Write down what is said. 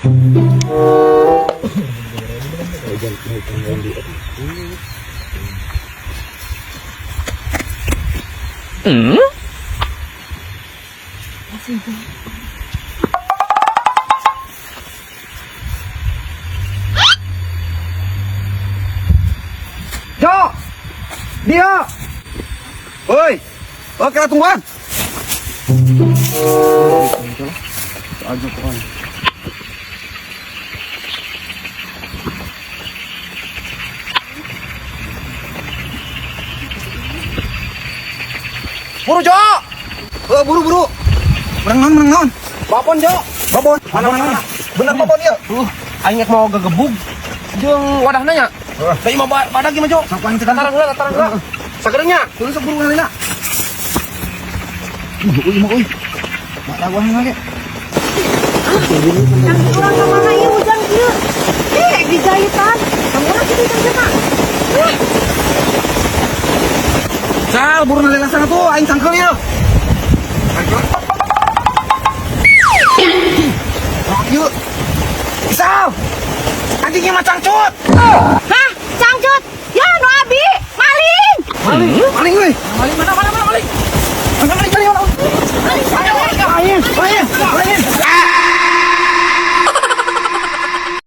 Jo! Dia! Oi! Oh, kena tungguan. Aja kawan. Buru, Jo! Oh, buru, buru. Menang naon, menang naon. Babon, Jo. Babon. Mana, mana, mana. Bener babon ya? Aing rek mawa gagebug jeung wadahna nya. Da imah badag ieu mah, Jo. Sok aing tekan. Tarang heula, tarang heula. Sagedeung nya. Kudu sok buru ngalina. Ih, euy mah euy. Mak daguan ge. Kang, urang ka mana ieu hujan kieu? Eh, di jahitan. Ka mana kitu cangcut? Eh, Sal, buru nalila sana tuh, aing cangkeul ieu. Oh, ieu. Sal. Anjingnya mah cangcut. Hah? Cangcut? Ya, nu abi. Maling. Maling, maling euy.